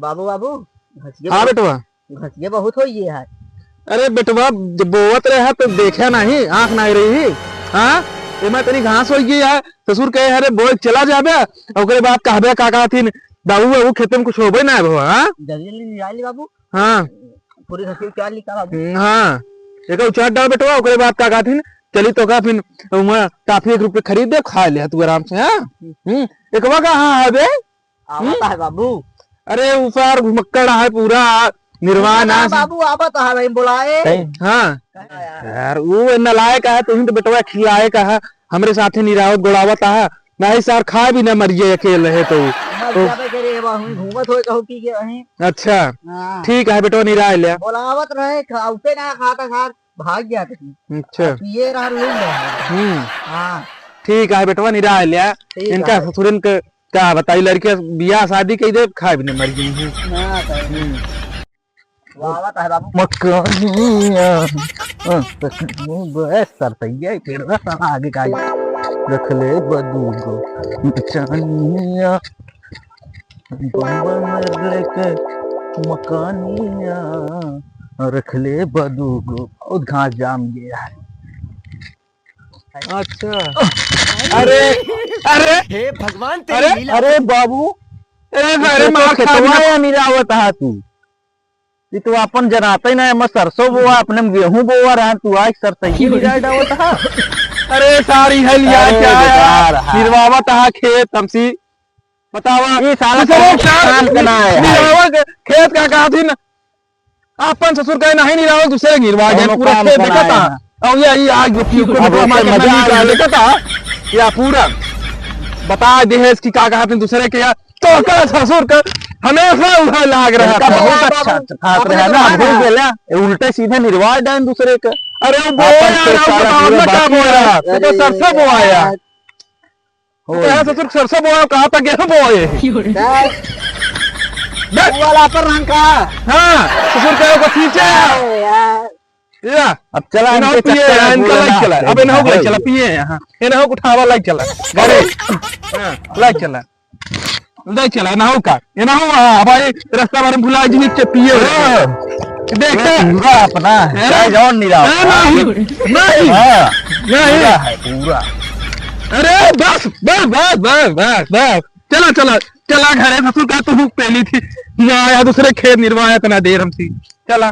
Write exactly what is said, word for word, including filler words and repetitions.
बाबू, बाबू, घसिया हाँ बहुत, बेटवा। घसिया बहुत होइ गया है। अरे बेटवा, जब बोवत रहे तो देखे नहीं, आँख नहीं रही, हाँ? एमा इतनी घास होइ गई है, ससुर कहे, "अरे बोल चला जाबे," ओकरे बाद कहबे का कहथिन, "बाबू, बाबू, खेते में कुछ होबे ना है भवा, हाँ?" जल्दी जल्दी निराई ले बाबू। हाँ। पूरी घसिया क्या लिखा बाबू? हम्म, हाँ। एक उचाट डाल बेटवा, ओकरे बाद का कहथिन, "चली तो का फिन उमा टाफी एक रुपये खरीद दे, खा ले तू आराम से, हाँ?" हम्म, एकवा कहाँ है बे? आवत हम्म? है बाबू। अरे ऊपर घुमक्कड़ है पूरा, निर्वाण ना, ना, आज। बाबू आवत है भाई, बुलाए। कहीं? हाँ। कहाँ यार? यार, वो नालायक है, तुम तो बेटवा खिलाए का है, हमरे साथे निरावत गोड़ावत है, नहीं सार खाए भी ना मरिए अकेले है तो। मर तो जाबे करे, वहीं घूमत होए कहूँ पी के वहीं। अच्छा। हाँ। ठीक है बेटवा, निराय लिया। बोलावत रहे, खाउते ना खाता सार, भाग गया कहीं। अच्छा। अब ये रहा, लूट रहा है। हम्म। हाँ। ठीक है बेटवा, निराय लिया। ठीक इनका है। ससुरन के का बताई, लड़के बियाह शादी कई दे, खाए भी ना मरिए हैं। हाँ, सही। हम्म। वो आवत है बाबू। मकानिया, अ, बस सर सही है, फिर बस आगे का। रखले बा दूगो नचानिया, बम्बई में लेके मकानिया, रखले बा दूगो। बहुत घास जाम गया है। अच्छा। अरे, अरे, हे भगवान, तेरी अरे, लीला। अरे बाबू, अरे, अरे, अरे, मार खा खेतवा लिया। या निरावत हा तू? ई तो अपन जनाते ना, मैं सरसों बोआ, अपने में गेहूं बोआ रहा, तू आज सरसों ही निराय डावत हा। अरे सारी है लिया अरे क्या बेकार यार? हा। निर्वावत हा खेत हमसी। बतावा। ई साला दूसरे कौन का किसान के ना है? निर्वावत खेत का कहा थी ना? अपन ससुर कहे नहीं निर्वावत, दूसरे निर्वाह जाए, कौनो पूरा काम खेत का ना देखता। है। और ये, ये आग जो पी, अब मार के मजा आ गया। देखता। या पूरा बता दे है इसकी का कहा थी दूसरे के यार। तो का ससुर का हमेशा उधर लाग रहा इनका था। बहुत अच्छा खात रहा ना, भूल गेला। ये उल्टे सीधे निर्वाह डाइन दूसरे का। अरे वो बोया यार, बताओ ना का बोया? तो सरसों बोया। होय। कहा ससुर सरसों बोया, कहा था गेहूं बोए। का? बस। वो वाला पर रंग का। हाँ, ससुर कहे को खींचा। अरे यार। या। अब चला इन्हें इनके पिए चक्कर हैं, में इनका पूरा लाइक ना चला। अब इन्हें लाइक चला, पिए हैं, हाँ। इन्हें उठावा लाइक चला। घरे। हाँ, लाइक चला। लाइक चला, इन्हें का? इन्हें, हाँ, भाई, रास्ता भर भुला जी नीचे पिए हुए। हाँ। देखते हैं। पूरा अपना है। चाहे जौन नहीं रहा। हाँ, नहीं, नहीं। हाँ। नहीं। पूरा है, पूरा। अरे, बस, बस। चला, चला, चला घरे, ससुर का तो भूख पेली थी। ना आया दूसरे खेत निर्वाह इतना देर हमसी। चला।